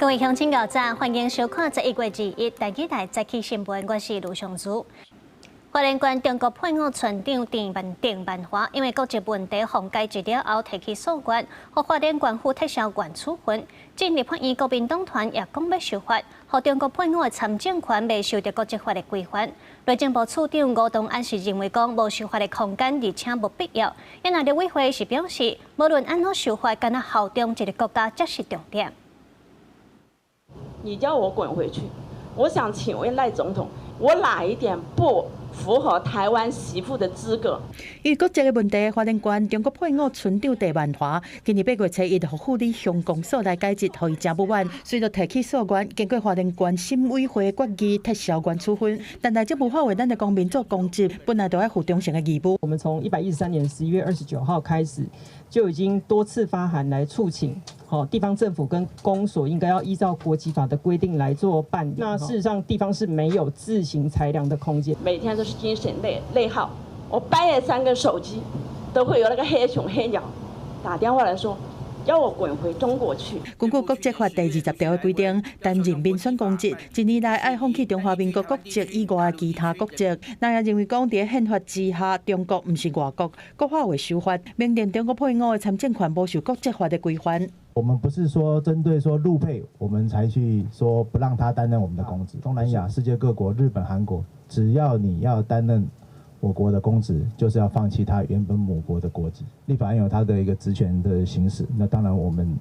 位鄉親早晨，歡迎收看11月21台語台早起新聞，我是盧尚如。花蓮縣中國配偶村長鄭萬華，因為國籍問題予解職了後提起訴願，予花蓮縣府撤銷原處分。進立法院國民黨團也講欲修法，予中國配偶的參政權袂受著國籍法的規範。內政部次長吳東安是認為講無修法的空間，而且無必要。因為陸委會是表示，無論按怎修法，干焦效忠這個國家才是重點。你叫我滾回去，我想請問賴總統，我哪一點不符合台灣媳婦的資格？因為國籍的問題，花蓮縣中國配偶村長鄭萬華，今年8月初一予副理鄉公所來解職，予伊誠不滿，隨就提起訴願，經過花蓮縣審委會決議撤銷原處分。但內政部發話，咱的公民做公職，本來就愛負忠誠的義務。我們從113年11月29號開始，就已經多次發函來促請，好地方政府跟公所應該要依照國籍法的規定來做辦理。那事實上，地方是沒有自行裁量的空間。每天都是精神內耗，我半夜三更手機都會有那個黑熊黑鳥打電話來說，要我滾回中國去。根據國籍法第20條的規定，擔任民選公職，一年內愛放棄中華民國國籍以外的其他國籍。那也認為講，佇憲法之下，中國毋是外國，國發會修法，明定中國配偶的參政權無受國籍法的規範。我們不是說針對說陸配，我們才去說不讓他擔任我們的公職。東南亞、世界各國、日本、韓國，只要你要擔任我國的公職，就是要放棄他原本母國的國籍。立法院有他的一個職權的行使，那當然我們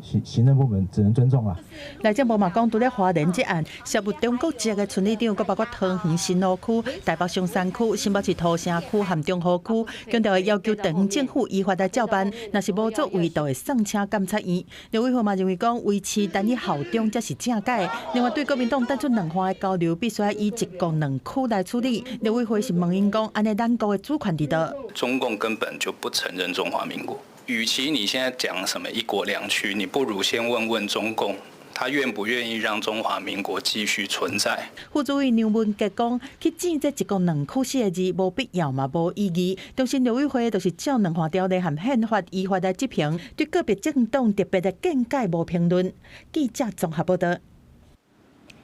行政部門只能尊重啦。內政部嘛講，除了花蓮這案，涉入中國籍的村里長，閣包括桃園新蘆區、台北松山區、新北市土城區和中和區，強調會要求地方政府依法來照辦，若是無作為，就會送請監察院。陸委會嘛認為講，維持單一效忠才是正解。另外，對國民黨提出兩岸的交流，必須以一國兩區來處理。陸委會是問𪜶講，按呢咱國的主權佇佗？中共根本就不承認中華民國。與其你現在講什麼一國兩區，你不如先問問中共，他願不願意讓中華民國繼續存在。副主委梁文傑講，去爭這一國兩區四個字無必要嘛，無意義。中心陸委會就是照兩岸條例和憲法依法來執行，對個別政黨特別的見解無評論。記者綜合報道。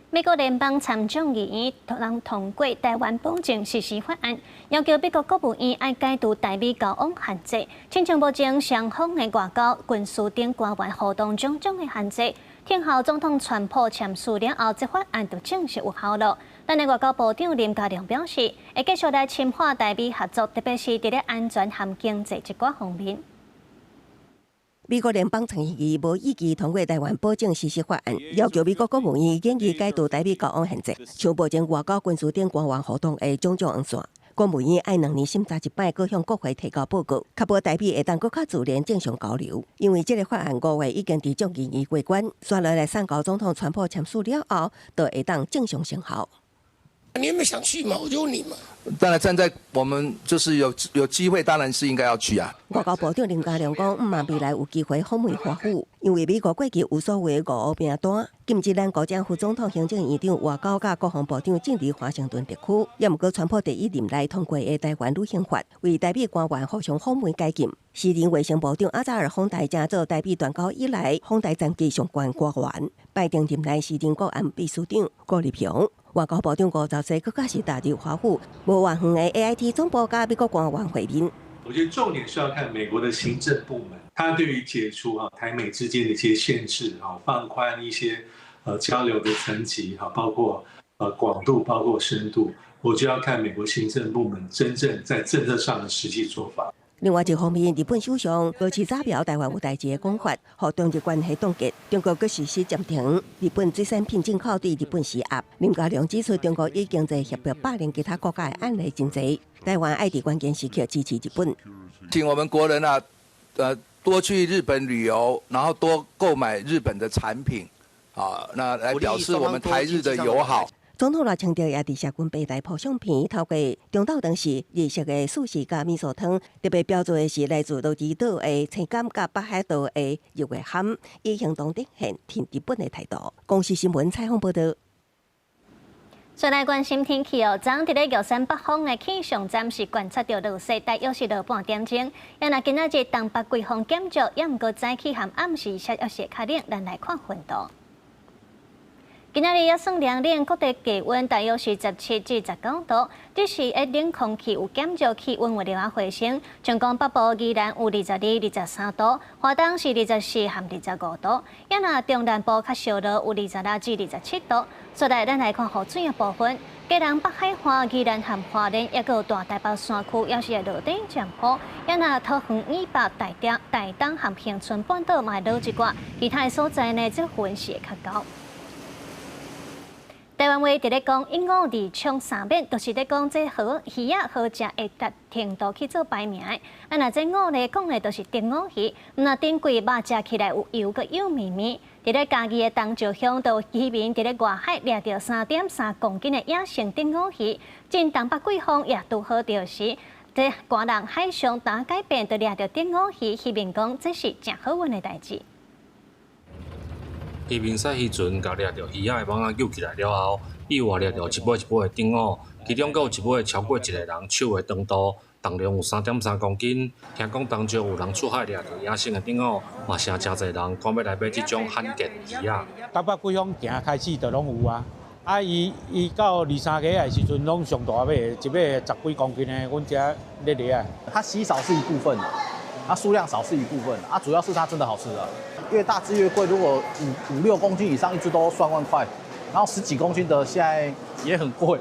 美國聯邦參眾議院通過台灣保證實施法案，要求美國國務院愛解除台美交往限制，親像目前雙方的外交、軍事等官員互動種種的限制。聽候總統川普簽署了後，這法案就正式有效了。咱的外交部長林佳龍表示，會繼續來深化台美合作，特別是佇咧安全和經濟這寡方面。美國聯邦參議院無異議通過台灣保證實施法案，要求美國國務院研議解除台美交往限制，像目前外交、軍事等官員互動的種種紅線。國務院愛2年審查一擺，閣向國會提交報告，確保台美會當閣較自然正常交流。因為這個法案5月已經佇眾議院過關，紲落來送交總統川普簽署了後，就會當正常生效。你有沒有想去嘛？我就問你嘛。當然，站在我們就是有機會，當然是應該要去啊。外交部長林佳龍講，毋望未來有機會訪問華府，因為美國過去有所謂五烏名單，禁止咱國家副總統、行政院長、外交佮國防部長進入華盛頓特區。也毋過，川普第一任內通過的台灣旅行法，為台美官員互相訪問解禁。時任衛生部長阿扎爾訪台，成做台美斷交以來訪台層級上懸官員。拜登任內時任國安秘書長顧立雄。外交部長吳釗燮閣較是踏入華府，無偌遠的 AIT 總部佮美國官員會面。我覺得重點是要看美國的行政部門，他對於解除台美之間的一些限制啊，放寬一些交流的層級哈，包括廣度，包括深度，我就要看美國行政部門真正在政策上的實際做法。另外一方面，日本首相高市早苗台灣有代誌的講法，予中日關係凍結，中國閣實施暫停日本水產品進口對日本施壓。林佳龍指出，中國以經濟脅迫霸凌其他國家的案例真濟，台灣愛佇關鍵時刻支持日本。請我們國人啊，多去日本旅遊，然後多購買日本的產品，啊，那來表示我們台日的友好。總統賴清德也佇社群平台 po 相片，透過中晝頓時日式的壽司佮味噌湯，特別標註的是來自鹿兒島的青柑佮北海道的日月蚶，以行動展現挺日本的態度。公視新聞採訪報道。再來關心天氣哦，昨佇咧玉山北方的氣象站是觀測著落雪，大約是落半點鐘。啊若今仔日東北季風減弱，也毋過早起和暗時抑是較冷，咱來看溫度。今仔日猶算涼冷，各地低溫大約是17至19度，只是一冷空氣有減弱，氣溫有略仔回升。像講北部宜蘭有22、23度，花東是24和25度，抑若中南部較燒熱，有26至27度。煞來咱來看雨水的部分，基隆北海岸、宜蘭和花蓮，抑閣有大台北山區，猶是會落短暫雨。抑若桃園以北、台中、台東和恒春半島嘛會落一寡，其他的所在呢，這雲是會較高。台灣話佇咧講一五二搶三免，就是咧講這好魚仔好食會達程度去做排名的。啊，若這五咧講的就是燈五魚，毋若頂季肉食起來有油閣幼綿綿。佇咧嘉義的東石鄉，就有漁民佇咧外海掠著3.3公斤的野生燈五魚。進東北季風也拄好著時，這寒冷海上大改變，就掠著燈五魚，漁民講這是誠好運的代誌。漁民駛漁船共掠著魚仔的網仔揪起來了後，意外掠著一尾一尾的燈五，其中閣有一尾超過一個人手的長度，重量有3.3公斤。聽講當朝有人出海掠著野生的燈五，嘛誠誠濟人趕欲來買這種罕見魚仔。東北季風行開始就攏有啊，啊伊伊到二三月的時陣攏上大尾的，一尾十幾公斤的，阮遮咧掠。它稀少是一部分，它數量少是一部分，啊主要是它真的好吃啊。越大隻越貴，如果五六公斤以上一隻都上萬塊，然後十幾公斤的現在也很貴。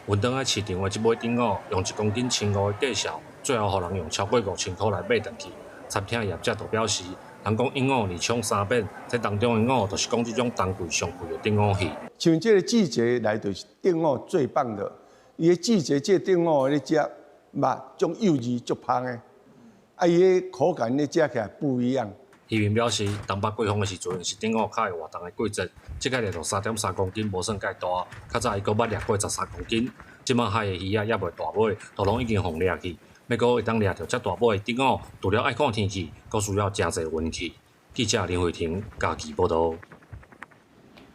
運轉來市場的這尾燈五，用1公斤1500的價數，最後予人用超過5000塊來買轉去。餐廳業者就表示，人講一五二搶三免，這當中的五就是講這種當季上貴的燈五魚。像這個季節來就是燈五最棒的，伊的季節這燈五咧食，肉種幼稚足芳的，啊伊的口感咧食起來不一樣。漁民表示，東北季風的時陣是燈五較會活動的季節，這擺掠著3.3公斤，無算蓋大。較早伊閣捌掠過13公斤。這擺海的魚仔猶未大尾，都攏已經予掠去。欲閣會當掠著遮大尾的燈五，除了愛看天氣，閣需要誠濟運氣。記者林慧婷嘉義報導。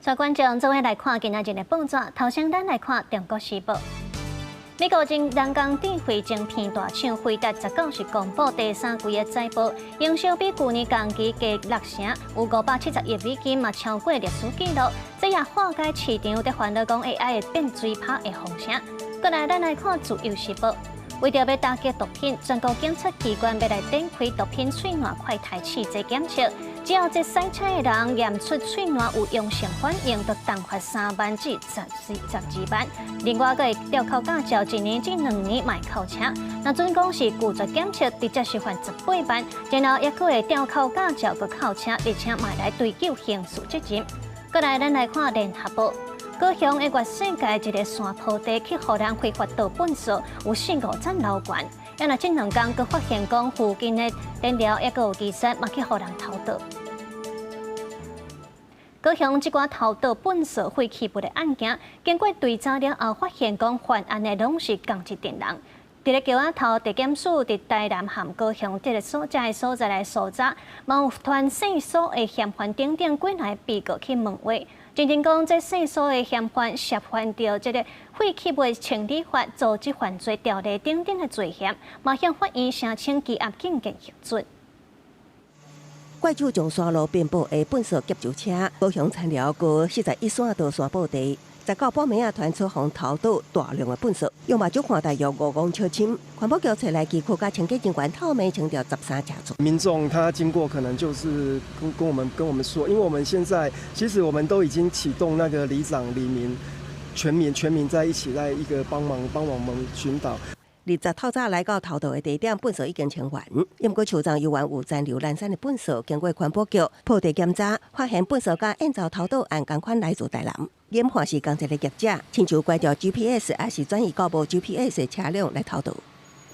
所以觀眾做伙來看今仔日的報紙，頭先咱來看《中國時報》。美國人工智慧晶片大廠輝達19是公布第三季的財報，營收比舊年同期加六成，有570億美金，嘛超過歷史紀錄。這也化解市場佇煩惱講 AI 會變追拍的風聲。過來，咱來看《自由時報》，為著欲打擊毒品，全國檢察機關欲來展開毒品喙瀾快篩試劑檢測。只要這駛車的人驗出喙瀾有陽性反應，就重罰3萬至12萬。另外，閣會吊扣駕照一年至2年，嘛會扣車。若準講是拒絕檢測，直接是罰18萬。然後，猶閣會吊扣駕照，閣扣車，而且嘛會來追究刑事責任。過來，咱來看聯合報。高雄的月世界一个山坡地去予人非法倒糞埽，有四五層樓懸。啊，若這兩工閣發現講附近的電料猶閣有技術，嘛去予人偷倒。高雄這寡偷倒糞埽廢棄物的案件，經過追查了後，發現講犯案的攏是仝一陣人。佇咧橋仔頭地檢署佇台南和高雄這个所在來搜查，嘛有傳姓蘇的嫌犯等等幾來被告去問話。認定講，這姓蘇的嫌犯涉犯著這个廢棄物清理法、組織犯罪條例等等的罪嫌，嘛向法院申請羈押禁見核准。怪手將山路遍佈的糞埽劫酒車，高雄田寮高41線的山坡地，19半暝仔傳出予偷倒大量的糞埽，用目睭看大約5公尺深。環保局揣來機具佮清潔人員透暝清掉13車次。民眾他經過可能就是跟我們說，因為我們現在其實我們都已經啟動那個里長、里民、全民在一起，在一個幫忙幫我們巡導。20透早來到偷倒的地點，糞埽已經清完。毋過樹叢猶原有殘留懶散的糞埽，經過環保局破地檢查，發現糞埽佮燕巢偷倒案仝款來自台南。研判是仝一个業者，親像關掉 GPS，抑是轉移到無 GPS 的車輛來偷倒。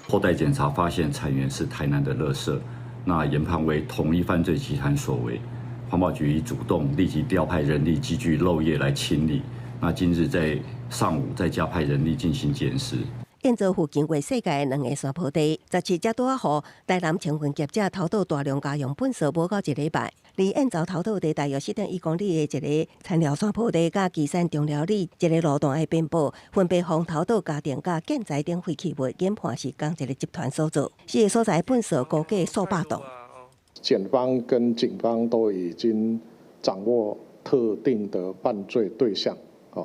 破袋檢查發現產源是台南的垃圾，那研判為同一犯罪集團所為。環保局已主動立即調派人力機具漏夜來清理。那今日在上午再加派人力進行檢視。燕巢附近月世界兩个山坡地，17才拄仔予台南清運業者偷倒大量家用糞埽，無夠一禮拜。離燕巢偷倒地大約4.1公里的一个田寮山坡地，佮旗山中寮里一个路段的邊坡，分別予偷倒家電佮建材等廢棄物，研判是仝一个集團所做。四个所在糞埽估計數百噸。檢方跟警方都已經掌握特定的犯罪對象，啊，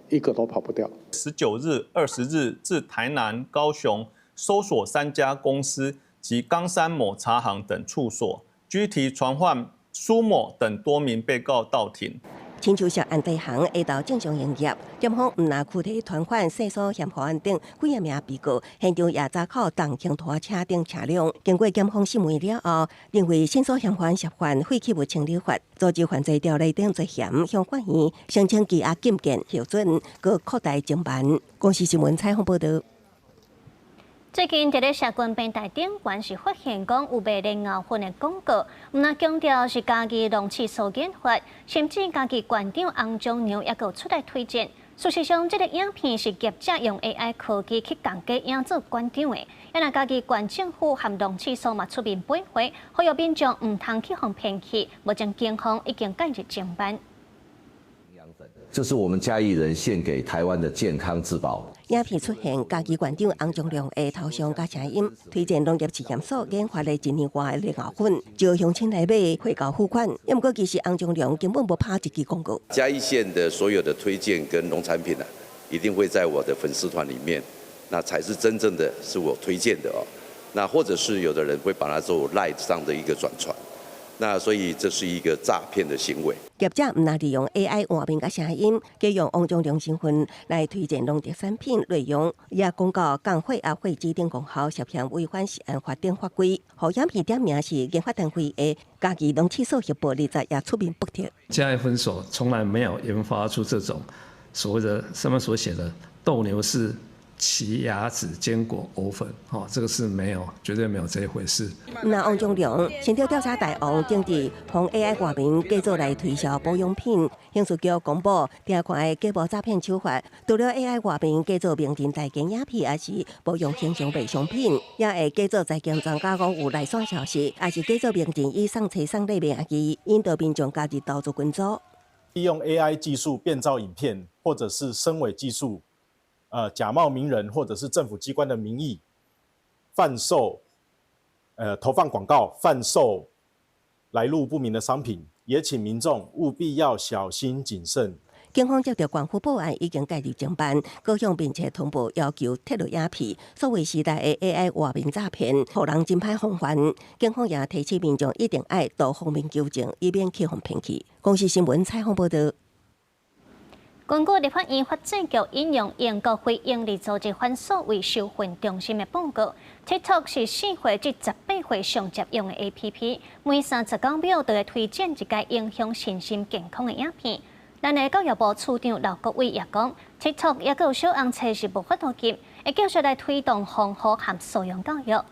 一個都跑不掉。 19日、20日至台南、高雄搜索三家公司及岡山某茶行等處所，拘提傳喚蘇某等多名被告到庭。親像涉案地行下晝正常營業，檢方毋但拘提傳喚細蘇嫌犯案等幾仔名被告，現場也查扣重型拖車等車輛。經過檢方審問了後，認為細蘇嫌犯涉犯廢棄物清理法、組織犯罪條例等罪嫌，向法院申請羈押禁見核准，閣擴大偵辦。公視新聞採訪報導。最近佇咧社群平台頂懸是發現講有賣蓮藕粉的廣告，毋但強調是嘉義農試所研發，甚至嘉義縣長洪仲良也閣出來推薦。事實上，這個影片是業者用 AI 科技去共假影做館長的。啊若嘉義縣政府和農試所嘛出面駁回，呼籲民眾毋通去予騙去，目前警方已經介入偵辦。這是我們嘉義人獻給台灣的健康之寶。影片出現嘉義縣長洪仲良的頭像佮聲音，推薦農業試驗所研發的一年外的蓮藕粉，招鄉親來買匯交付款。毋過其實洪仲良根本無拍這支廣告。嘉義縣的所有的推薦跟農產品啊，一定會在我的粉絲團裡面，那才是真正的是我推薦的哦。那或者是有的人會把它做 LINE 上的一個轉傳。那所以這是一個詐騙的行為。業者毋但利用 AI 換面佮聲音，加用洪仲良身份來推薦農特產品內容，也公告降血壓、血脂等功效涉嫌違反食安法等法規。予影片點名是研發單位的嘉義農試所協報20也出面駁斥。嘉義分所從來沒有研發出這種所謂的上面所寫的鬥牛士奇亞籽堅果藕粉，哦，這個是沒有，絕對沒有這一回事。那洪仲良先調查大王政治，用 AI 畫面製作來推銷保養品，刑事局公布定看的假冒詐騙手法，除了 AI 畫面假做名人代言影片，抑是冒用形象賣商品，也會假做財經專家講有內線消息，抑是假做名人以送冊送禮名義，引導民眾加入投資群組。利用 AI 技術變造影片，或者是深偽技術。假冒名人或者是政府機關的名義，販售，投放廣告，販售來路不明的商品，也請民眾務必要小心謹慎。警方接到縣府報案，已經介入偵辦，閣向面冊通報要求撤落影片。數位時代的 AI 畫面詐騙，予人真歹防範。警方也提醒民眾一定愛多方面求證，以免去予騙去。公視新聞採訪報導。根據立法院法制局引用英國非營利組織反數位收費中心的報告，TikTok 是4歲至18歲上捷用的 APP，每39秒就會推薦一个影響身心健康的影片。咱的教育部處長劉國偉也講，TikTok 抑閣有小紅冊是無法度禁，會繼續來推動防護和素養教育。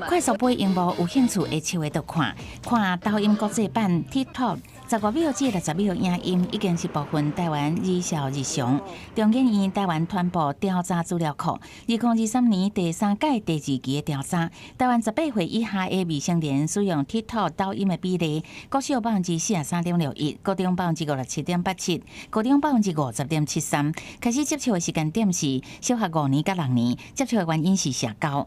快速播螢幕，有興趣會笑會就看，看抖音國際版 TikTok，15秒至60秒影音已經是部分台灣兒少日常。中研院台灣傳播調查資料庫，2023年第三屆第二期的調查，台灣18歲以下的未成年使用 TikTok 抖音的比例，國小43.61%，高中57.87%，高中50.73%。開始接觸的時間點是小學5年佮6年，接觸的原因是社交。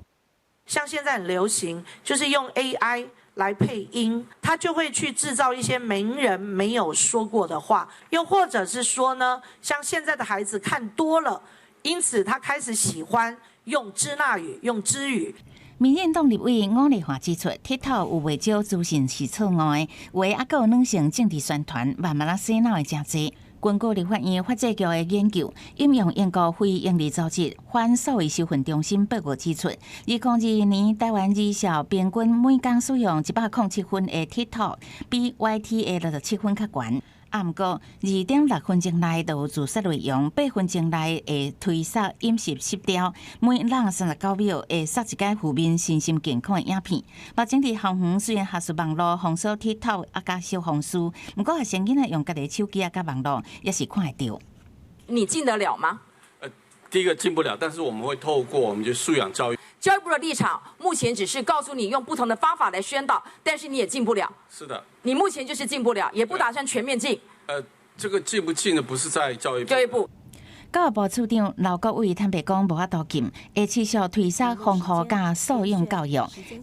像現在很流行，就是用 AI 來配音，他就會去製造一些名人沒有說過的話，又或者是說呢，像現在的孩子看多了，因此他開始喜歡用支那語、用支語。民進黨立委伍麗華指出，TikTok 有袂少資訊是錯誤的，有的猶閣有軟性政治宣傳，慢慢仔洗腦的誠濟。根據立法院法制局的研究，引用英國非營利組織反數位收費中心報告指出，2022年台灣兒少平均每工使用107分的 TikTok，比 YT 的67分較懸。啊，毋過2.6分鐘內就有自殺內容，8分鐘內會推送飲食失調，每兩39秒會刷一擺負面身心健康的影片。目前佇校園雖然學術網路封鎖 TikTok 啊，佮小紅書，毋過學生囡仔用家己手機啊，佮網路也是看會著。你禁得了嗎？第一個禁不了，但是我們會透過我們就素養教育。教育部的立場目前只是告訴你用不同的方法來宣導，但是你也禁不了。是的。你目前就是禁不了，也不打算全面禁。這個禁不禁的不是在教育部。教育部。教育部次長劉國偉坦白講，無法度禁，會持續推捒防護佮素養教育。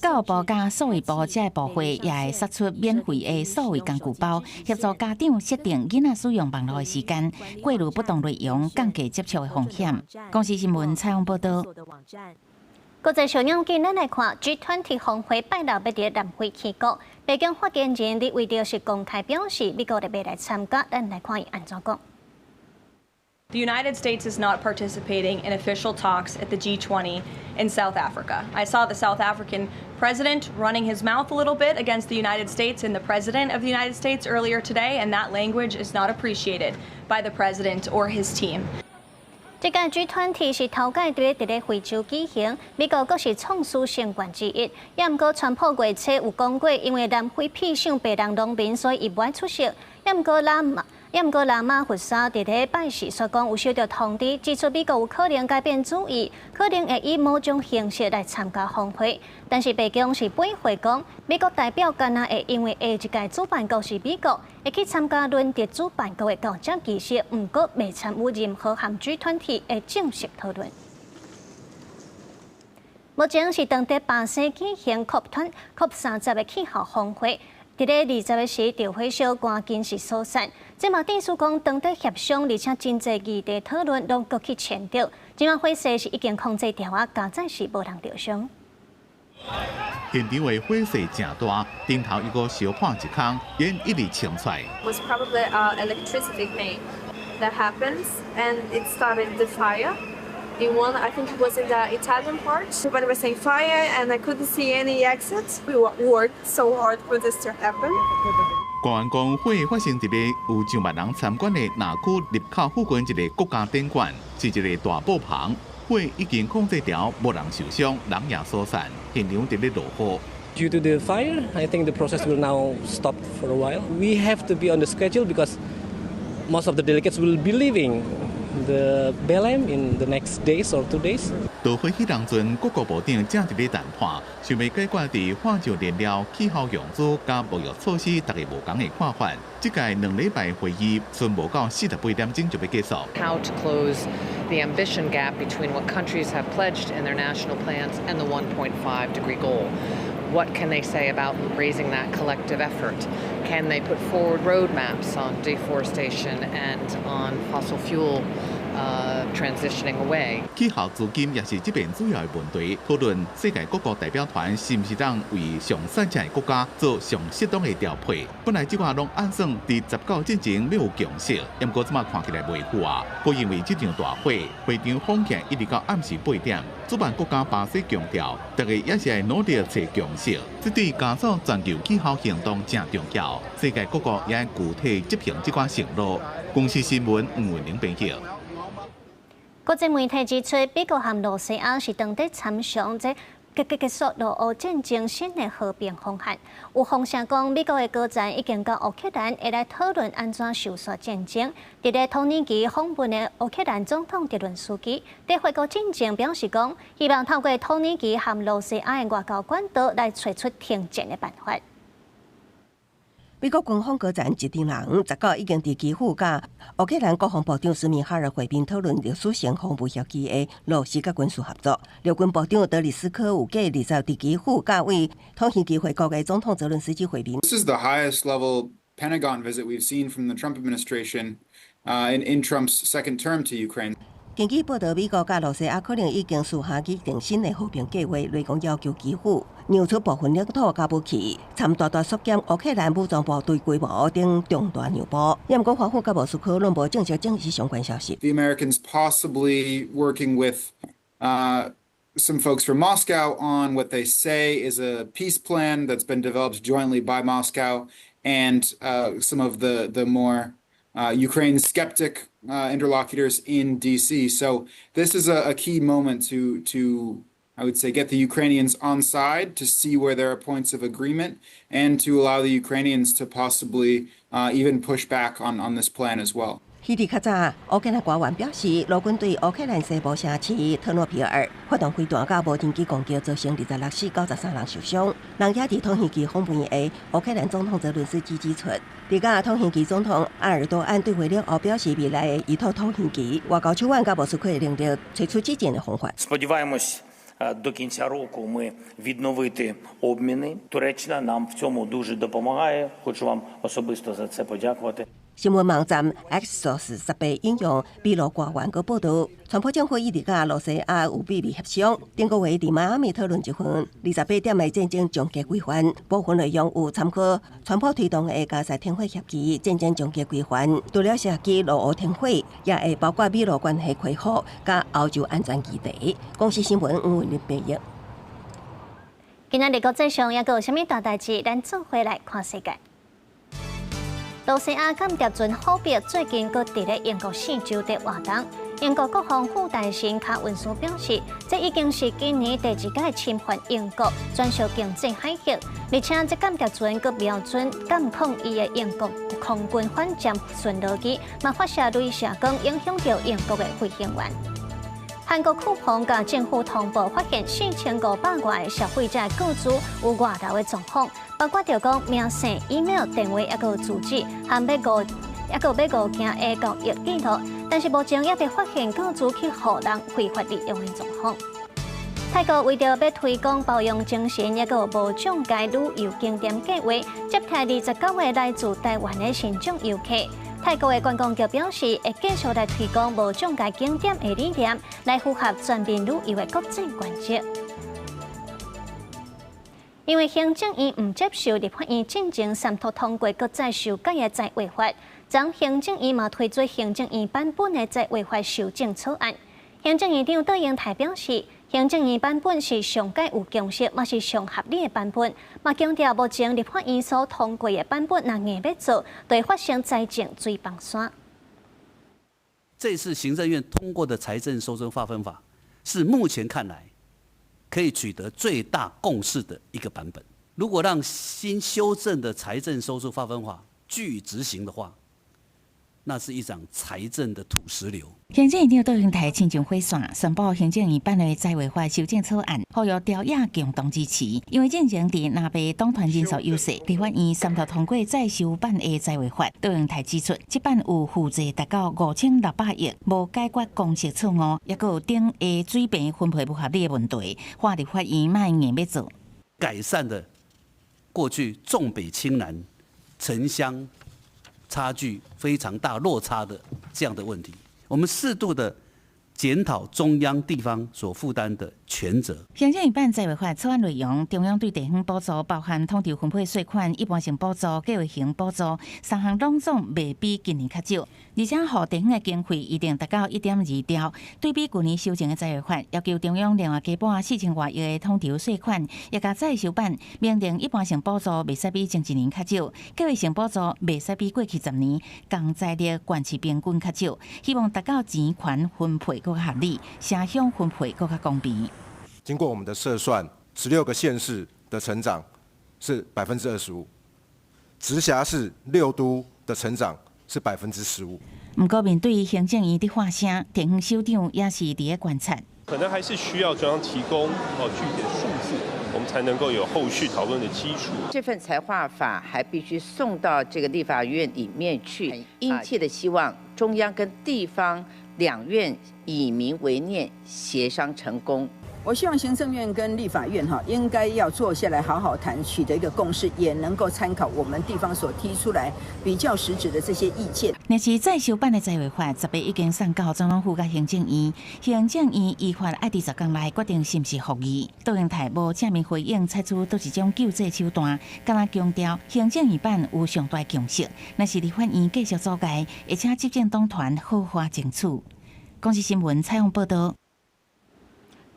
教育部佮數位部這个部會也會釋出免費的數位工具包，協助家長設定囡仔使用網路的時間，過濾不當內容，降低接觸的風險。公視新聞採訪報道。國際上要緊，咱來看 G20 峰會拜六欲佇南非起鼓，白宮發言人李維德是公開表示，美國袂來參加。咱來看伊按怎講。 The United States is not participating in official talks at the G20 in South Africa. I saw the South African president running his mouth a little bit against the United States and the president of the United States earlier today, and that language is not appreciated by the president or his team. 這屆 G20 是頭擺佇咧非洲舉行，美國閣是創始成員之一。也毋過，川普月初有講過，因為南非披上白人農民，所以伊無愛出席。也毋過拉馬福薩佇咧拜四說講有收到通知，指出美國有可能改變主意，可能會以某種形式來參加峰會。但是白宮是駁回講，美國代表敢若會因為下一屆主辦國是美國，會去參加輪值主辦國的交接儀式，毋過未參與任何含 G20 的正式討論。目前是當地巴西舉行 COP 30的氣候峰會。佇咧20日時，著火燒趕緊是疏散。這嘛等於講，當地協商，而且真濟議題討論，攏閣去簽著。這馬火勢是已經控制牢啊，佳哉是無人著傷。現場的火勢誠大，頂頭一個燒破一空，煙一直衝出來。 Was probably a electricity thing that happens, and it started the fire. In one, I think it was in the Italian part. Everybody was saying fire, and I couldn't see any exit. We worked so hard for this to happen. 官員講，火發生佇咧有上萬人參觀的南區入口附近一个國家展館，是一个大布棚。火已經控制牢，無人受傷，人也疏散。現場佇咧落雨。 Due to the fire, I think the process will now stop for a while. We have to be on the schedule because most of the delegates will be leaving the Belém in the next days or 2 days. 到會彼當陣，各國部長正佇咧談判，想欲解決佇化石燃料、氣候融資佮貿易措施，大家無仝的看法。這屆2禮拜會議，賰無到48點鐘就欲結束。 How to close the ambition gap between what countries have pledged in their national plans and the 1.5 degree goal? What can they say about raising that collective effort? Can they put forward roadmaps on deforestation and on fossil fuel transitioning away? 氣候資金也是這遍主要的問題，討論世界各國代表團是毋是當為上散赤的國家做上適當的調配。本來這寡攏按算佇19進前欲有共識，毋過這馬看起來袂赴啊。閣因為這場大火，會場封起一直到暗時8點。主辦國家巴西強調，大家也是愛努力揣共識，這對加速全球氣候行動誠重要。世界各國也愛具體執行這寡承諾。公視新聞吳文玲編輯。國際媒體指出，美國和露西亞是當地參詳這結束俄烏戰爭新的和平方案。有風聲講，美國的高層已經佮烏克蘭會來討論按怎收煞戰爭。佇咧土耳其訪問的烏克蘭總統澤倫斯基，佇回國進前表示講，希望透過土耳其和露西亞的外交管道來揣出停戰的辦法。美國軍方高層一陣人19已經佇基輔佮烏克蘭國防部長斯米哈爾會面討論歷史性防務協議的落實佮軍事合作。陸軍部長德里斯科有計20佇基輔佮位土耳其回國的總統澤倫斯基會面。 This is the highest level Pentagon visit we've seen from the Trump administration in Trump's second term to Ukraine. 根據報道，美國佮露西亞可能已經私下擬定新的和平計劃，來講要求基輔讓出部分領土佮武器，參大大縮減烏克蘭武裝部隊規模等重大讓步。毋過華府佮莫斯科攏無正式證實相關消息。 The Americans possibly working with some folks from Moscow on what they say is a peace plan that's been developed jointly by Moscow and some of the more Ukraine skeptic interlocutors in DC. So this is a key moment to, I would say, get the Ukrainians on side, to see where there are points of agreement, and to allow the Ukrainians to possibly even push back on this plan as well. 彼佇較早，烏克蘭官員表示，烏軍對烏克蘭西部城市特諾皮爾發動飛彈佮無人機攻擊，造成26死93人受傷。人也佇土耳其訪問的烏克蘭總統澤倫斯基指出，佇佮土耳其總統埃爾多安對話了後，表示未來會依託土耳其外交手腕佮莫斯科的能力，揣出止戰的方法。 Сподіваємось, до кінця року ми відновити обміни. Туреччина нам в цьому дуже допомагає. Хочу вам особисто за це подякувати. 新聞網站 Axios 18引用美羅官員閣報導，川普政府一直佮羅西亞有秘密協商，頂個月佇邁阿密討論一份28點的戰爭終結規範，部分內容有參考川普推動的加薩停火協議、戰爭終結規範，除了涉及俄烏停火，也會包括美羅關係恢復佮歐洲安全議題。公視新聞吳文玲編譯。今仔日國際上猶閣有啥物大代誌？咱做伙來看世界。羅西亞間諜船虎彼最近閣佇咧英國四周佇活動。英國國防副大臣卡文斯表示，這已經是今年第二擺侵犯英國專屬經濟海域，而且這間諜船閣瞄準監控伊的英國空軍反艦巡邏機，嘛發射鐳射光，影響著英國的飛行員。韓國庫龐佮政府通報發現4500外个消費者個資有外流的狀況，包括著講名姓、email、電話，猶閣有住址，含欲五，猶閣欲五件的交易記錄，但是目前猶未發現個資去予人非法利用的狀況。泰國為著欲推廣包容精神，猶閣有無障礙旅遊景點計劃，接待29個來自台灣的身障遊客。泰國的觀光局表示，會繼續來推廣無障礙景點的理念，來符合全面旅遊的國際原則。因為行政院毋接受立法院進前三讀通過閣再修改的財劃法，昨行政院嘛推出行政院版本的財劃法修正草案。行政院長卓榮泰表示，行政院版本是上蓋有共識，嘛是上合理的版本。嘛強調目前立法院所通過的版本，若硬欲做，就會發生財政水崩山。這次行政院通過的財政收支劃分法，是目前看來可以取得最大共識的一個版本。如果讓新修正的財政收支劃分法據以執行的話，那是一場財政的土石流。行政院長卓榮泰親像火線宣布行政院版的財劃法修正草案，呼籲朝野共同支持。因為進前佇藍白黨團人數優勢，立法院三讀通過再修版的財劃法。卓榮泰指出，這版有負債達到5600億，無解決公式錯誤，猶閣有頂下水平分配不合理的問題，喊立法院莫硬欲做。改善的過去重北輕南城鄉差距非常大落差的這樣的問題，我們適度的檢討中央地方所負擔的權責。行政院版財劃法草案內容，中央對地方補助包含統籌分配稅款、一般性補助、計劃型補助，三項攏總袂比今年較少，而且予地方的經費一定達到1.2兆。對比舊年修正的財劃法，要求中央另外加撥4000外億的統籌稅款，也共再修版明定一般性補助袂使比前一年較少，計劃性補助袂使比過去10年仝財力縣市平均較少，希望達到錢權分配閣較合理，城鄉分配閣較公平。經過我們的測算，16個縣市的成長是25%，直轄市六都的成長是15%。毋過面對行政院佇發聲，地方首長也是佇咧觀察。可能還是需要中央提供哦具體的數字，我們才能夠有後續討論的基礎。這份財劃法還必須送到這個立法院裡面去，殷切的希望中央跟地方兩院以民為念，協商成功。我希望行政院跟立法院哈，應該要坐下來好好談，取得一個共識，也能夠參考我們地方所提出來比較實質的這些意見。若是再修版的財劃法，10月已經送到總統府佮行政院，行政院依法愛佇10工內決定是毋是復議。卓榮泰無正面回應，採取佗一種救濟手段，敢若強調行政院版有上大共識，若是立法院繼續阻礙，會請執政黨團好好爭取。公視新聞採訪報導。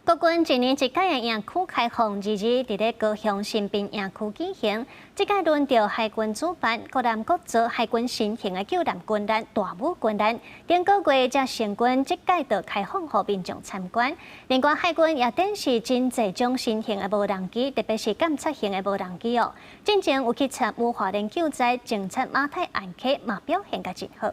國軍一年一屆的營區開放日日佇咧高雄新濱營區舉行，這屆輪著海軍主辦，國艦國造海軍新型的救艦軍艦大武軍艦，頂個月才成軍，這屆就開放予民眾參觀。另外，海軍也展示真濟種新型的無人機，特別是監測型的無人機哦。進前有去參與花蓮救災，偵測馬太暗溪嘛表現甲真好。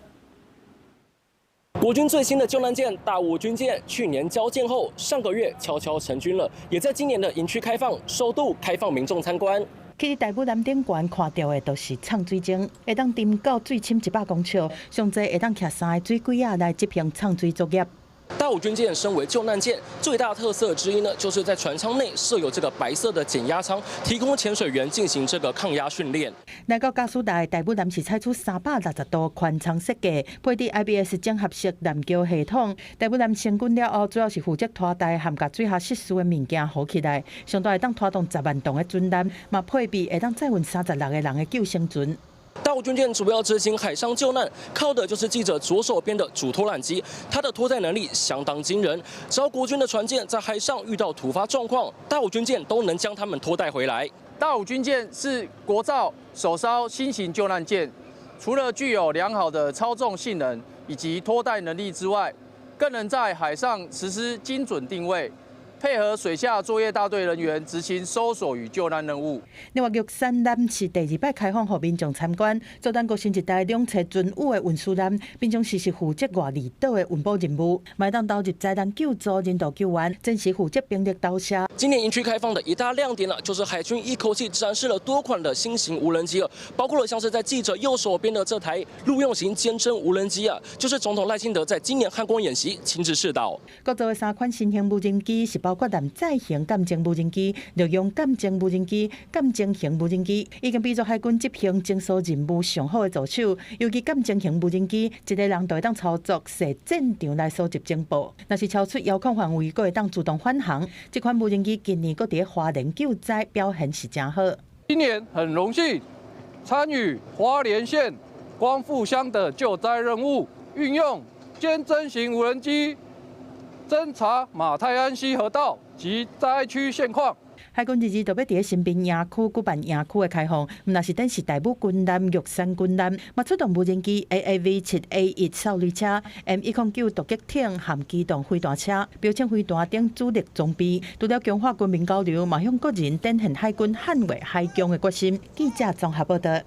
國軍最新的救難艦大武軍艦去年交艦後，上個月悄悄成軍了，也在今年的營區開放，首度開放民眾參觀。去大武艦頂懸看著的都是藏水井，會當沉到水深100公尺，上濟會當徛三个水鬼仔來執行藏水作業。大武軍艦身為救難艦，最大特色之一呢，就是在船艙內設有這個白色的減壓艙，提供潛水員進行這個抗壓訓練。來到駕駛台，大武艦是採取360度寬艙設計，配置 IBS 整合式艦橋系統。大武艦成軍了後，主要是負責拖帶和共水下設施的物件扶起來，上大會當拖動10萬噸的準艦，嘛配備會當載運36個人的救生船。大武軍艦主要執行海上救難，靠的就是記者左手邊的主拖纜機，它的拖載能力相當驚人。只要國軍的船艦在海上遇到突發狀況，大武軍艦都能將他們拖帶回來。大武軍艦是國造首艘新型救難艦，除了具有良好的操縱性能以及拖帶能力之外，更能在海上實施精準定位。配合水下作業大隊人員執行搜索與救難任務。另外，玉山艦是第二擺開放予民眾參觀，做咱國新一代兩棲巡弋的運輸艦，平常時是負責外離島的運補任務，嘛會當投入災難救助、人道救援，戰時負責兵力投射。今年營區開放的一大亮點呢，就是海軍一口氣展示了多款的新型無人機了，包括了像是在記者右手邊的這台陸用型肩偵無人機啊，就是總統賴清德在今年漢光演習親自試導。國造的三款新型無人機是包括艦載型鑑偵無人機、陸用鑑偵無人機、鑑偵型無人機，已經比作海軍執行偵搜任務上好的助手。尤其鑑偵型無人機，一个人就會當操作踅戰場來搜集情報。若是超出遙控範圍，閣會當自動返航。這款無人機今年閣佇花蓮救災表現是誠好。今年很榮幸參與花蓮縣光復鄉的救災任務，運用肩偵型無人機偵查馬太鞍溪河道及災區現況。海軍日日都欲佇新濱營區舉辦營區的開放，毋但是展示大武軍艦、玉山軍艦，嘛出動無人機 AAV-7A1 掃雷車、M109獨擊艇和機動飛彈車、標槍飛彈等主力裝備。除了強化軍民交流，嘛向國人展現海軍捍衛海疆的決心。記者綜合報道。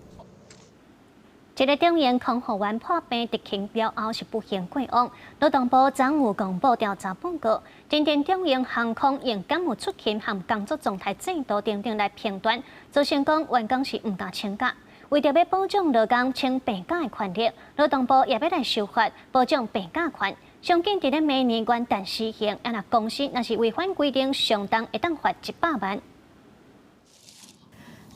一个中榮空服員破病特勤了後是不幸過往，勞動部昨有公布調查報告，針對中榮航空用敢有出勤和工作狀態制度等等來評斷，造成講員工是毋敢請假。為著欲保障勞工請病假的權利，勞動部也欲來修法保障病假權。上緊佇咧明年元旦施行，啊若公司若是違反規定，上重會當罰100萬。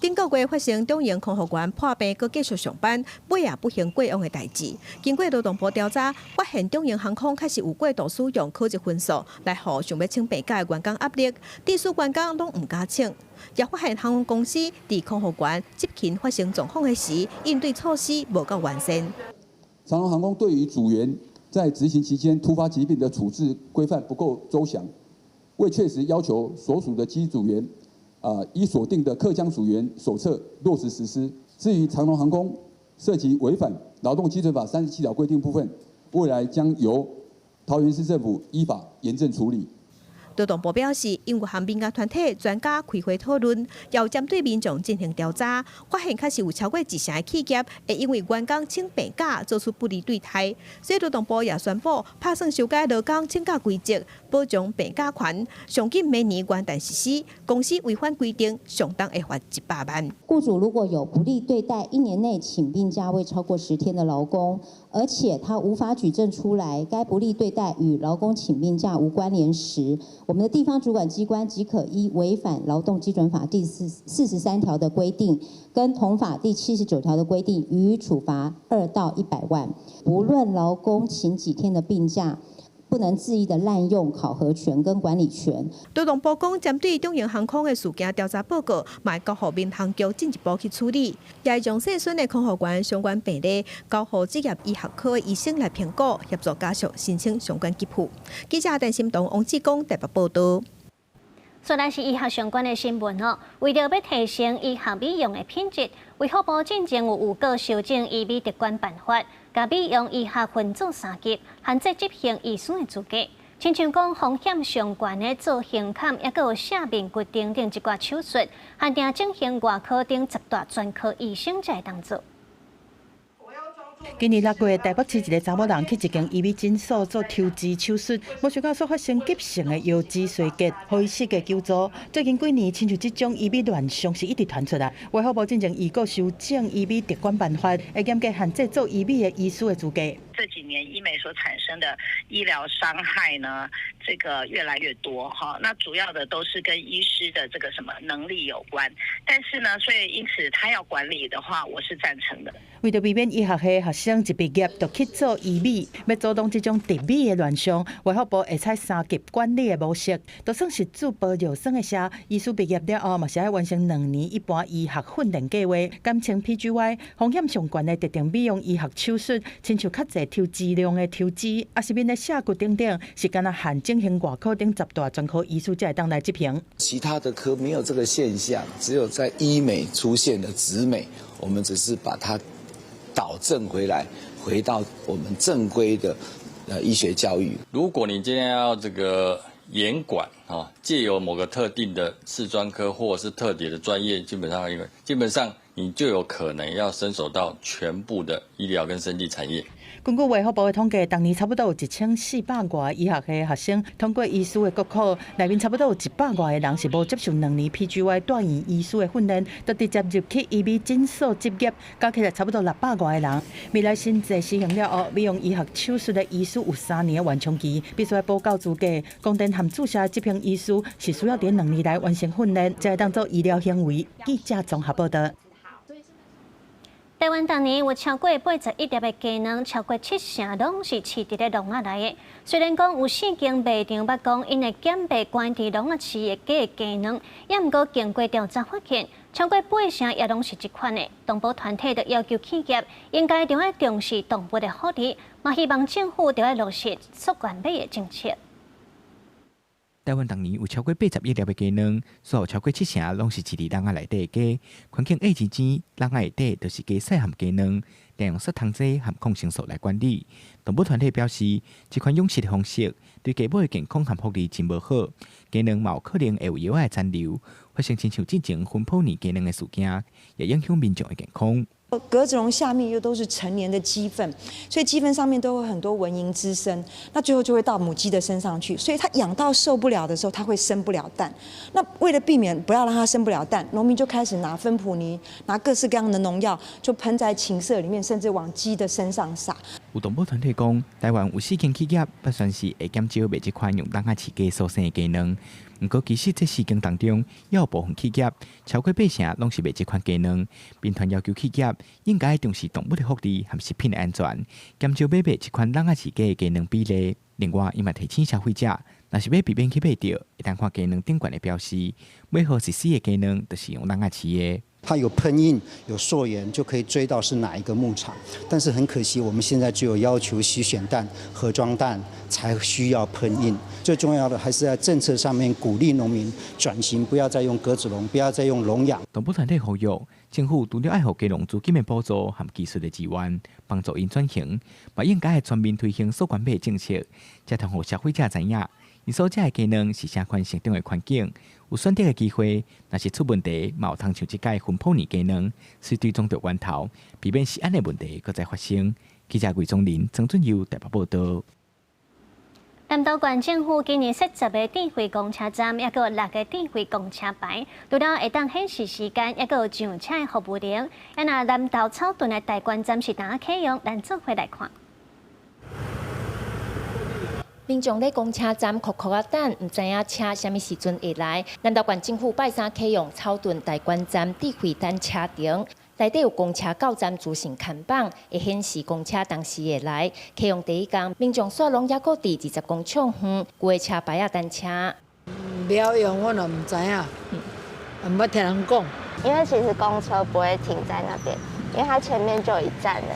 頂個月發生中榮空服員破病，閣繼續上班，尾仔不幸過往的代誌。經過勞動部調查，發現中榮航空確實有過度使用考績分數來予想欲請病假的員工壓力，致使員工攏毋敢請。也發現航空公司佇空服員執勤發生狀況的時，應對措施無夠完善。長榮航空對於組員在執行期間突發疾病的處置規範不夠周詳，未確實要求所屬的機組員依所訂的客艙組員手冊落實實施。至於長榮航空涉及違反勞動基準法37條規定部分，未來將由桃園市政府依法嚴正處理。勞動部表示，𪜶有和民間團體專家開會討論，也有針對民眾進行調查，發現確實有超過一成的企業會因為員工請病假做出不利對待，所以勞動部也宣布拍算修改勞工請假規則，保障病假權。上緊明年元旦實施，公司違反規定，上重會罰100萬。僱主如果有不利對待一年內請病假未超過10天的勞工，而且他無法舉證出來該不利對待與勞工請病假無關聯時，我們的地方主管機關即可依違反勞動基準法第43條的規定，跟同法第79條的規定，予以處罰2到100萬。不論勞工請幾天的病假，不能恣意的濫用考核權跟管理權。勞動部講，針對中榮航空的事件調查報告，嘛會交予民航局進一步去處理，也會將受損的空服員相關病例交予職業醫學科的醫生來評估，協助家屬申請相關給付。記者陳心東、王志剛台北報道。雖然是醫學相關的新聞哦，為著欲提升醫學美容的品質，衛福部進前有預告修正醫美特管辦法，共美容醫學分做三級，限制執行醫師的資格。親像講風險上懸的做胸坎，抑閣有卸面骨等等一寡手術，限定整形外科等十大專科醫生才會當做。今年6月，台北市一个查某人去一間醫美診所做抽脂手術，無想到煞發生急性的腰肌衰竭，予伊死過救助。最近幾年，親像這種醫美亂象是一直傳出來。衛福部進前預告修正醫美特管辦法，會嚴格限制做醫美的醫師的資格。這幾年醫美所產生的醫療傷害呢，這個越來越多哈。那主要的都是跟醫師的這個什麼能力有關。但是呢，所以因此他要管理的話，我是贊成的。為著避免醫學系學生一畢業就去做醫美，欲阻擋這種特美的亂象，衛福部會採三級管理的模式，就算是注玻尿酸的社，醫師畢業了後，嘛是愛完成2年一般醫學訓練計劃，簡稱 PGY，風險上懸的特定美容醫學手術，親像較濟抽脂量的抽脂，抑是面的卸骨等等，是干焦限整形外科等10大專科醫師才會當來執行。其他的科沒有這個現象，只有在醫美出現的植美，我們只是把它導正回來，回到我們正規的醫學教育。如果你今天要這個嚴管啊，借由某個特定的次專科或者是特別的專業，基本上你就有可能要伸手到全部的醫療跟生技產業。根據衛福部的統計，逐年差不多有1400外醫學系學生通過醫師的國考，內面差不多有100外个人是無接受兩年 PGY 住院醫師的訓練，就直接入去醫美診所執業，加起來差不多600外个人。未來新制施行了後，美容醫學手術的醫師有3年的緩衝期，必須愛補夠資格。光電和注射執行醫師是需要佇兩年來完成訓練，才會當做醫療行為。記者綜合報道。台灣逐年有超過81億粒的雞卵，超過七成攏是飼佇咧籠仔內的。雖然講有四間賣場捌講，𪜶會減賣關佇籠仔飼的假雞卵，也毋過經過調查發現，超過八成也攏是這款的。動保團體就要求企業應該著愛重視動物的福利，嘛希望政府著愛落實溯源買的政策。台灣逐年有超過80億粒的雞卵，所有超過七成攏是飼佇籠仔內底的雞。環境越認真，籠仔內底就是加細含雞卵，利用殺蟲劑和抗生素來管理。動保團體表示，這款養殖的方式對雞母的健康和福利真無好，雞卵嘛有可能會有藥仔的殘留，發生親像進前芬普尼雞卵的事件，也影響民眾的健康。格子籠下面又都是陳年的雞糞，所以雞糞上面都會很多蚊蠅滋生，那最後就會到母雞的身上去，所以它養到受不了的時候，它會生不了蛋。那為了避免不要讓它生不了蛋，農民就開始拿芬普尼，拿各式各樣的農藥，就噴在禽舍裡面，甚至往雞的身上撒。有動保團體講，台灣有四間企業捌宣示會減少賣這款用籠仔飼雞所生的雞卵。毋過，其實這四間當中，也有部分企業超過八成攏是賣這款雞卵。民團要求企業應該重視動物的福利和食品的安全，減少買賣這款籠仔飼雞的雞卵比例。另外，伊嘛提醒消費者，若是欲避免去買著，會當看雞卵頂懸的標示，買予是死的雞卵，就是用籠仔飼的。它有噴印、有溯源，就可以追到是哪一個牧場。但是很可惜，我們現在只有要求洗選蛋、盒裝蛋才需要噴印。最重要的還是在政策上面鼓勵農民轉型，不要再用格子籠，不要再用籠養。動保團體呼籲政府除了愛予雞農資金的補助和技術的支援，幫助𪜶轉型，嘛應該全面推行溯源買政策，才通予消費者知影，𪜶所食的雞卵是啥款成長的環境，有選擇的機會。若是出問題，嘛有通像這擺芬普尼雞卵，隨追蹤著源頭，避免食安的問題閣再發生。記者魏宗林、曾俊佑台北報道。南投縣政府今年設10個智慧公車站，抑閣有六个智慧公車牌，除了會當顯示時間，抑閣有上車的服務燈。啊，若南投草屯的大觀站是當啟用，咱做伙來看。民眾佇公車站苦苦仔等，毋知影車啥物時陣會來。南投縣政府拜三啟用草屯大觀站智慧等車亭，內底有公車到站資訊看板，會顯示公車當時會來。啟用第一工，民眾煞攏猶閣佇20公尺遠，舊的車牌仔等車。袂曉用，我嘛毋知影，毋捌聽人講。因為其實公車不會停在那邊，因為它前面就有一站了。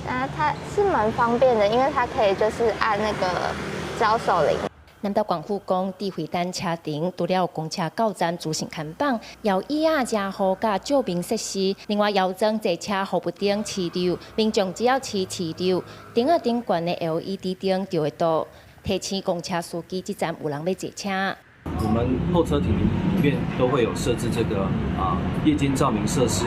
那它是蠻方便的，因為它可以就是按那個招手鈴。南投縣府講，智慧等車亭除了有公車到站資訊看板，搖椅仔、遮雨佮照明設施，另外搖裝坐車服務燈飼料，民眾只要飼飼料，燈仔頂懸的 LED 燈就會著。提醒公車司機，這站有人欲坐車。我們候車亭裡面都會有設置這個夜間照明設施，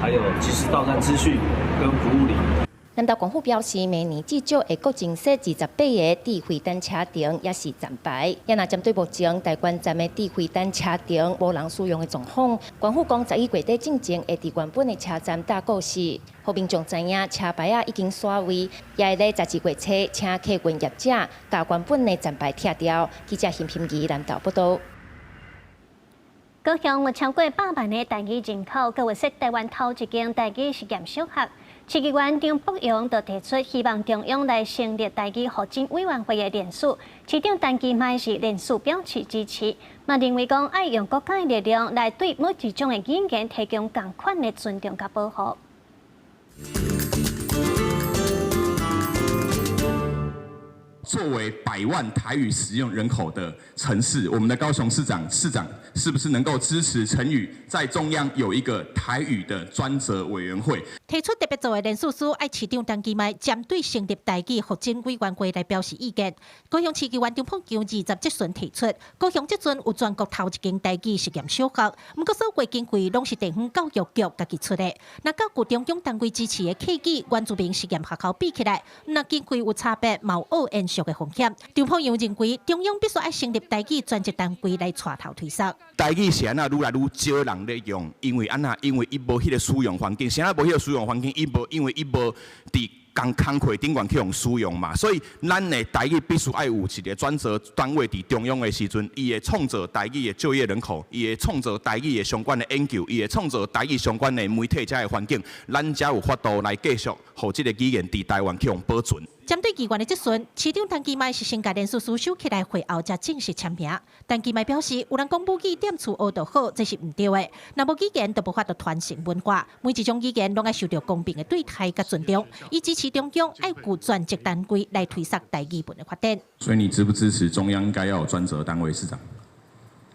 還有即時到站資訊跟服務鈴。南投縣府表示，明年至少會閣增設28個智慧等車亭，抑是站牌。也若針對目前大觀站的智慧等車亭無人使用的狀況，縣府講11月底進前會佇原本的車站搭告示，予民眾知影車牌仔已經徙位，也會咧12月初請客運業者共原本的站牌拆掉。記者邢品儀南投報導。高雄有超過100萬的台語人口，閣有設台灣頭一間台語實驗小學。市議員張博洋就提出，希望中央來成立台語發展委員會的聯署。市長陳其邁是連續表示支持，嘛認為講愛用國家的力量來對每一種的語言提供仝款的尊重佮保護。作為百萬台語使用人口的城市，我們的高雄市長市長是不是能夠支持陳宇在中央有一個台語的專責委員會？提出特別做的連署書，愛市長陳其邁針對成立台語發展委員會來表示意見。高雄市議員張博洋20質詢提出，高雄這陣有全國頭一間台語實驗小學，毋過所有經費攏是地方教育局家己出的。若佮舊中央單位支持的客語原住民實驗學校比起來，若經費有差別，嘛有延續的風險。張博洋認為，中央必須愛成立台語專責單位來帶頭推動。台語是按怎愈來愈少人咧用，因為按怎？因為伊無彼個使用環境，啥物無彼個使用環境，伊無，因為伊無佇仝工課頂懸去予使用嘛，所以咱的台語必須愛有一個專責單位佇中央的時陣，伊會創造台語的就業人口，伊會創造台語的相關的研究，伊會創造台語相關的媒體遮的環境，咱才有法度來繼續予這個語言佇台灣去予保存。針對議員的質詢，市長陳其邁是先共連署書收起來，會後才正式簽名。陳其邁表示，有人講母語踮厝學就好，這是毋對的。若無語言，就無法度傳承文化。每一種語言攏愛受著公平的對待佮尊重。伊支持中央愛有專責單位來推動台語文的發展。所以你支不支持中央應該要有專責單位？市長？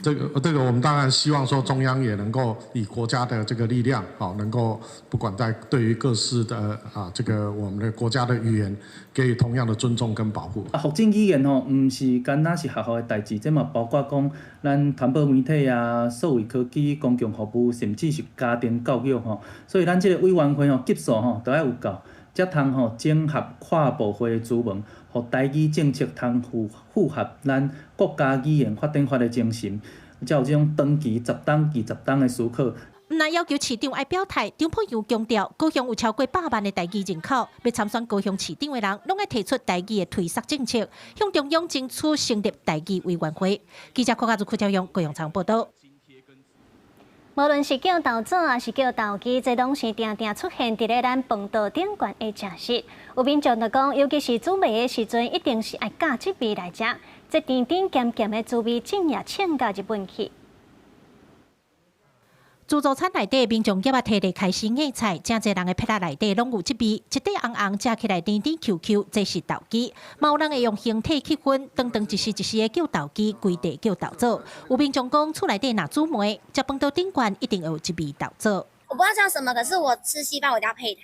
這個我們當然希望說中央也能夠以國家的這個力量，好，能夠不管在對於各式的啊，這個我們的國家的語言，給予同樣的尊重跟保護。啊，發展語言吼，毋是干焦是學校的代誌，這嘛包括講咱傳播媒體啊、數位科技、公共服務，甚至是家庭教育吼。所以咱這個委員會吼級數吼都愛有夠，才通吼整合跨部會的資源，予台語政策通符合咱國家語言發展法的精神，才有這種長期10冬、20冬的思考。毋但要求市長愛表態，張博洋強調，高雄有超過100萬的台語人口，欲參選高雄市長的人，攏愛提出台語的推捒政策，向中央爭取成立台語委員會。記者郭家如、柯昭勇、高雄場報導。無論是叫豆棗，抑是叫豆枝，這攏是定定出現佇咧咱飯桌頂懸的食食。有民眾就講，尤其是煮糜的時陣，一定是愛加這味來食。這甜甜鹹鹹的滋味，真也衝到日本去。自助餐內底，民眾業仔提來開始夾菜，誠濟人的撇仔內底攏有這味，一塊紅紅食起來甜甜 Q Q，這是豆枝。嘛有人會用形體區分，長長一絲一絲的叫豆枝，規塊叫豆棗。有民眾講，厝內底若煮糜，食飯桌頂懸一定會有這味豆棗。我不知道叫什麼，可是我吃稀飯我一定要配它。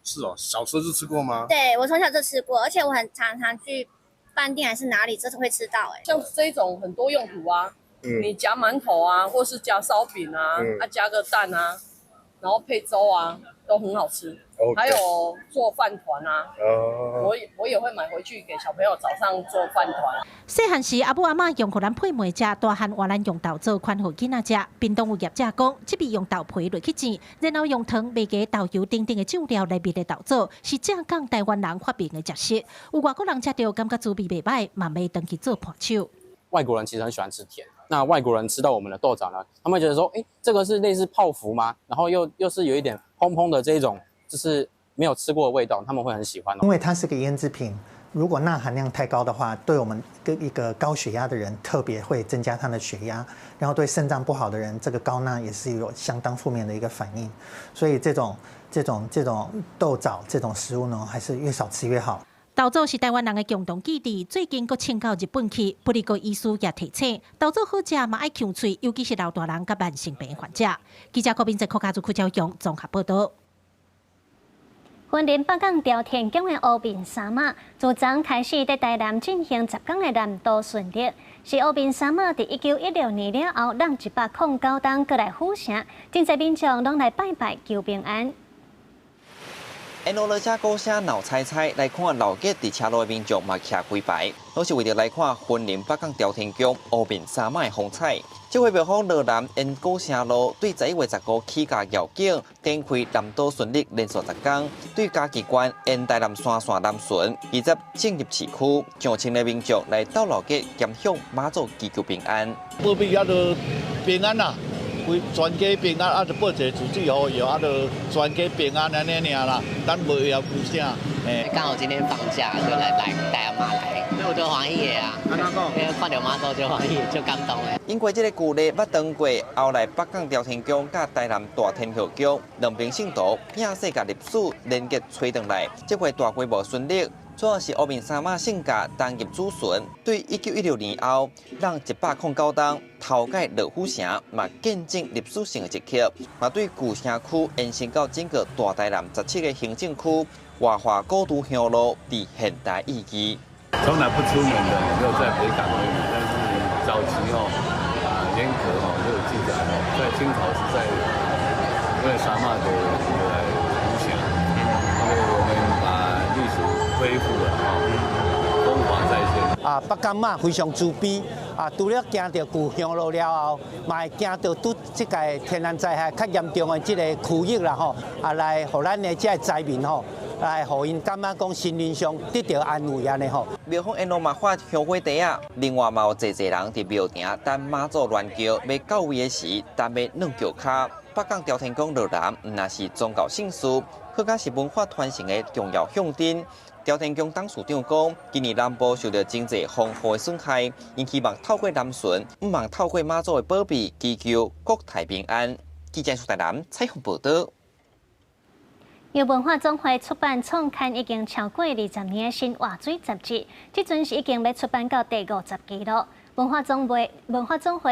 是哦，小時候就吃過嗎？對，我從小就吃過，而且我很常常去飯店還是哪裡，就是會吃到。欸，像這種很多用途啊。你夾饅頭啊，或是夾燒餅啊，啊加個蛋啊，然後配粥啊，都很好吃。Okay. 還有做飯糰啊，我也會買回去給小朋友早上做飯糰。細漢時，阿母阿嬤用予咱配糜食，大漢換咱用豆棗款予囡仔食。屏東有業者講，這味用豆皮落去煎，然後用糖、麥芽、豆油等等的醬料來燜的豆棗，是正港台灣人發明的食食。有外國人食著感覺滋味袂䆀，嘛欲轉去做伴手。外國人其實很喜歡吃甜。那外國人吃到我們的豆棗呢，他們覺得說，欸，這個是類似泡芙嗎？然後又是有一點蓬蓬的這一種，就是沒有吃過的味道，他們會很喜歡。因為它是個醃製品，如果鈉含量太高的話，對我們一個高血壓的人特別會增加他的血壓，然後對腎臟不好的人，這個高鈉也是有相當負面的一個反應。所以這種豆棗這種食物呢，還是越少吃越好。豆棗是台灣人的共同記憶，最近閣衝到日本去。不利國醫師也提醒，豆棗好食嘛愛劊喙，尤其是老大人佮慢性病患者。記者郭明哲、柯家祖、柯昭勇綜合報導。雲林北港朝天宮的烏面三媽，自昨開始佇台南進行10天的南渡巡禮，是烏面三媽佇1916年了後，湳109冬閣來府城，真濟民眾攏來拜拜求平安。沿路落車鼓聲鬧猜猜，來看鬧熱佇車路的民眾嘛徛幾排，攏是為著來看雲林北港朝天宮烏面三媽的風采。這回廟方羅南沿古城路對11月15起駕繞境，展開南島巡禮連續10工，對嘉義縣沿台南山線南巡，二十進入市區，上千个民眾來鬥鬧熱，兼向媽祖祈求平安。保庇啊，就平安啦。規全家平安，啊，就報一个自水予伊，啊，就全家平安按呢爾啦，咱無要求啥。剛好今天放假，就來帶阿媽來，我就歡喜的啊。因為看著媽祖就歡喜，就感動的。因為這个舊例捌當過，後來北港朝天宮佮台南大天后宮兩邊信徒拼世界歷史連結揣轉來，這回大規模巡禮。主要是烏面三媽聖駕擔任主巡，對1916年後，讓109冬頭改樂虎城嘛見證歷史性的一刻，嘛對舊城區延伸到整個大台南17個行政區，活化古都香爐佇現代意義。從來不出門的，只有在北港而已。但是早期哦，啊，嚴格哦都有記載哦，在清朝時代，為了三媽的來影響，因為我們把歷史恢復了哦，風華再現。啊，北港媽非常慈悲，啊，除了行著舊香爐了後，嘛會行著拄這个天然災害較嚴重的這个區域啦吼，啊，來予咱的這个災民吼，來予𪜶感覺講心靈上得著安慰按呢吼。廟方沿路嘛發香火袋仔，另外嘛有濟濟人佇廟埕等媽祖鸞轎欲到位的時，等欲軟轎跤。北港朝天宮羅南，毋但是宗教聖事，閣較是文化傳承的重要象徵。朝天宮董事長講，今年南部受著真濟風雨的損害，𪜶希望透過南巡，毋望透過媽祖的保庇，祈求國泰民安。記者蘇台南採訪報導。由文化總會出版創刊已經超過20年的新活水雜誌，這陣是已經欲出版到第50期囉。文化總會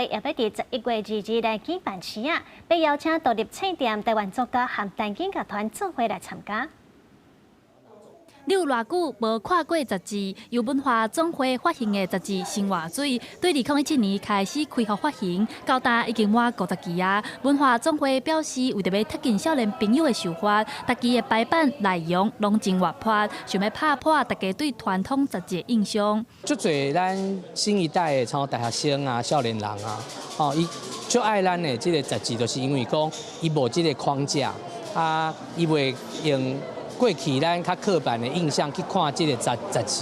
也欲佇11月22日來舉辦市仔，欲邀請獨立冊店、台灣作家和台語樂團做伙來參加。你有偌久無看過雜誌？由文化總會發行的雜誌《新活水》，對2017年開始開放發行，到今已經滿50期啊！文化總會表示，為著欲貼近少年朋友的想法，逐期的排版內容攏真活潑，想欲拍破大家對傳統雜誌的印象。足濟咱新一代的，像大學生啊、少年人啊，哦，伊足愛咱的這个雜誌，就是因為講伊無這个框架，啊，伊袂用過去咱較刻板的印象去看這个雜誌。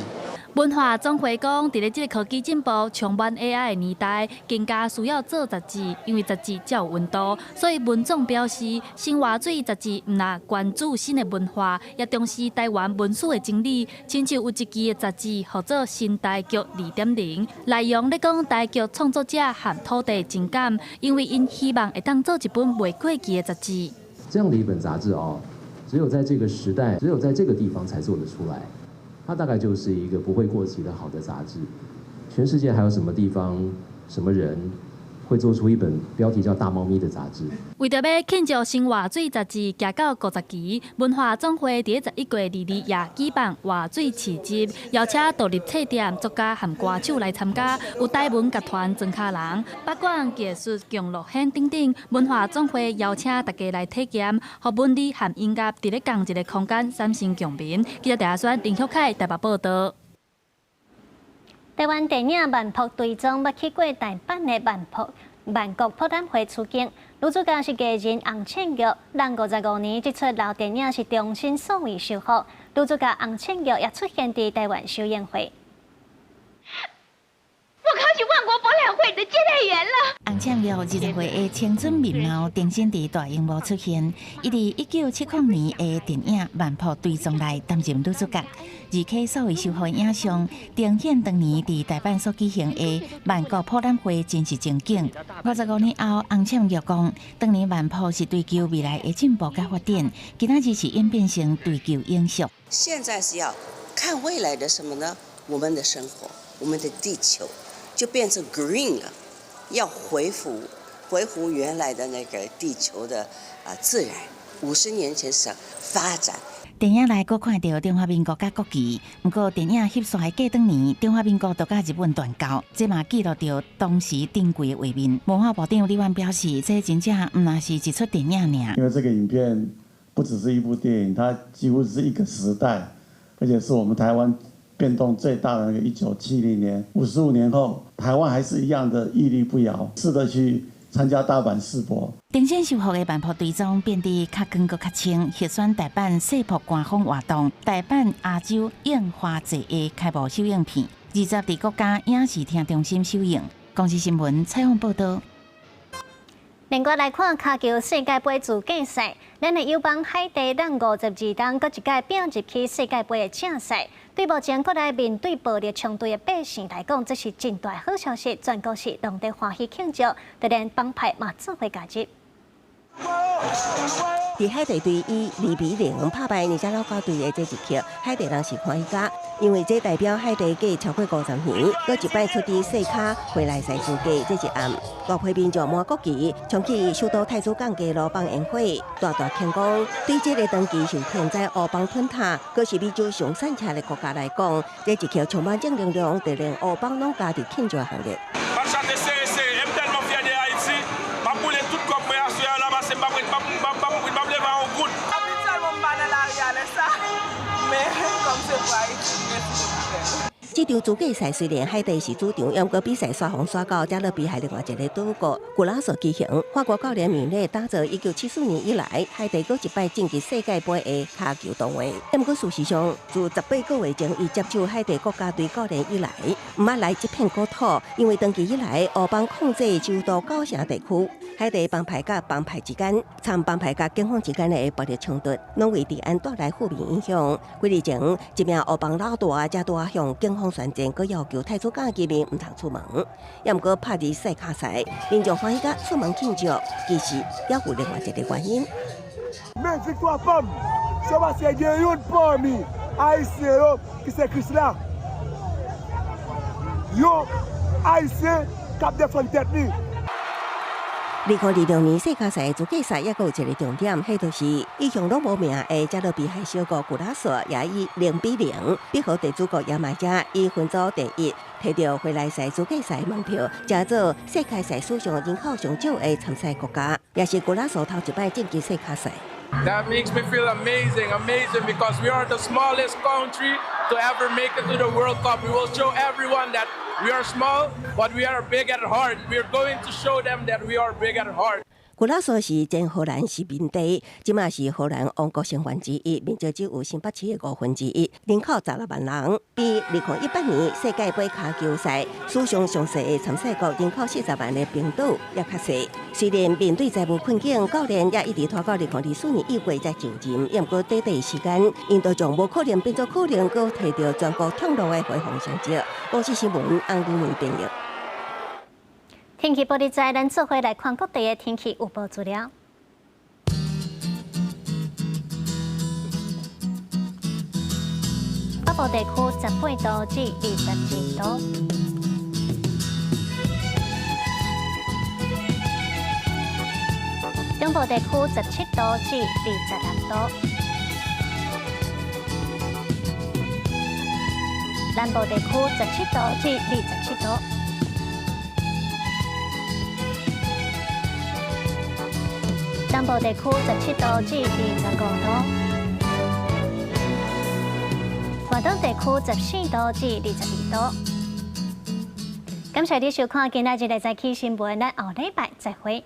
文化總會講，佇咧這个科技進步、充滿 AI 的年代，更加需要做雜誌，因為雜誌才有溫度。所以文總表示，新活水雜誌毋但關注新的文化，也重視台灣文史的整理。親像有一期的雜誌，號做《新台劇2.0》，內容咧講台劇創作者和土地情感，因為𪜶希望會當做一本袂過期的雜誌。這樣的一本雜誌哦，只有在這個時代，只有在這個地方才做得出來。它大概就是一個不會過期的好的雜誌。全世界還有什麼地方、什麼人會做出一本標題叫《大貓咪》的雜誌？為著欲慶祝新活水雜誌行到50期，文化總會佇11月22也舉辦活水市集，邀請獨立冊店作家和歌手來參加，有台文樂團莊跤人、北管藝術共樂獻等等。文化總會邀請大家來體驗，予文字和音樂佇咧仝一个空間產生共鳴。記者鄭阿宣、林旭凱台北報導。台灣電影《萬博追蹤》捌去過大阪的萬國博覽會取景，女主角是藝人洪倩玉。人55年，這齣老電影是重新數位修復，女主角洪倩玉也出現佇台灣首映會。我考取萬國博覽會的接待員了。洪倩玉20歲的青春面貌重新佇大螢幕出現。伊佇1970年的電影《萬博追蹤》內擔任女主角，而且數位修復影像呈現當年佇大阪所舉行的萬國博覽會真實情景。55年後，洪倩玉講，當年萬博是追求未來的進步佮發展，今仔日是演變成追求永續。現在是要看未來的什麼呢？我們的生活，我們的地球。就變成 green 了，要恢復原來的那個地球的啊自然。50年前是發展。電影內閣看著中華民國佮國旗，毋過電影翕煞的過當年，中華民國就佮日本斷交，這嘛記錄著當時珍貴的畫面。文化部長李萬表示，這真正毋但是一齣電影爾。因為這個影片不只是一部電影，它幾乎是一個時代，而且是我們台灣變動最大的那個1970年，55年後，台灣還是一樣的屹立不搖，試著去參加大阪世博。重新修復的萬博隊裝變得較光閣較清，獲選大阪世博官方活動、大阪亞洲映畫節的開幕首映片，20佇國家影視聽中心首映。公視新聞採訪報導。另外來看跤球世界盃資格賽，咱的友邦海地咱52冬閣一擺拼入去世界盃的正賽。對目前國內面對暴力衝突的百姓來講，這是真大好消息，全國是攏佇歡喜慶祝，就連幫派嘛做伙加入。佇海地隊以2比0拍敗尼加拉瓜隊的這一刻，海地人是歡喜甲，因為這代表海地隔超過50年，閣一擺出佇世跤回來賽資格。這一暗，大批民眾滿國旗，衝去首都太子港街路放煙火，大大慶功。對這个長期受天災烏邦吞塔，閣是美洲上散赤的國家來講，這一刻充滿正能量，就連烏邦攏加入慶祝行列。這場資格賽雖然海地是主場，毋過比賽煞風煞到加勒比海另外一个島國古拉索舉行。法國教練米內打造1974年以來海地閣一擺晉級世界盃的跤球動畫。毋過事實上，自18個月前伊接手海地國家隊教練以來，毋捌來這片國土，因為長期以來烏幫控制首都狗城地區，海地幫派佮幫派之間、參幫派佮警方之間的暴力衝突，攏為治安帶來負面影響。幾日前，一名烏幫老大才拄仔向警方宣戰，閣要求太子港居民毋通出門。也毋過拍佇世跤賽，民眾歡喜甲出門慶祝，其實猶有另外一個原因。 Men viktwa pa m, se paske gen youn pami Ayisyen yo ki se Krisla. Yon Ayisyen k ap defann tèt li. 2026年世跤賽資格賽，猶閣有一個重點，彼就是一向攏無名的加勒比海小國古拉索，也以0比0逼和地主國牙買加，以分組第一，提著回來賽資格賽門票，成做世界賽史上人口上少的參賽國家，也是古拉索頭一擺晉級世跤賽。 That makes me feel amazing, amazing because we are the smallest country to ever make it to the World Cup. We will show everyone that we are small, but we are big at heart. We are going to show them that we are big at heart. 古拉索是前荷蘭殖民地，這馬是荷蘭王國成員之一，面積只有新北市的1/5，人口16萬人，比2018年世界盃跤球賽史上上細的參賽國人口40萬的冰島猶較細。雖然面對財務困境，教練也一直拖到2024年1月才就任，毋過短短時間，𪜶就將無可能變做可能，閣提著全國暢樂的輝煌成績。公視新聞安君梅編譯。天氣報你知，咱做伙來看各地的天氣預報資料。北部地區18度至22度。中部地區17度至26度。南部地區17度至27度。東部地區17度至25度，華東地區14度至22度。感謝你收看今仔日的早起新聞，咱後禮拜再會。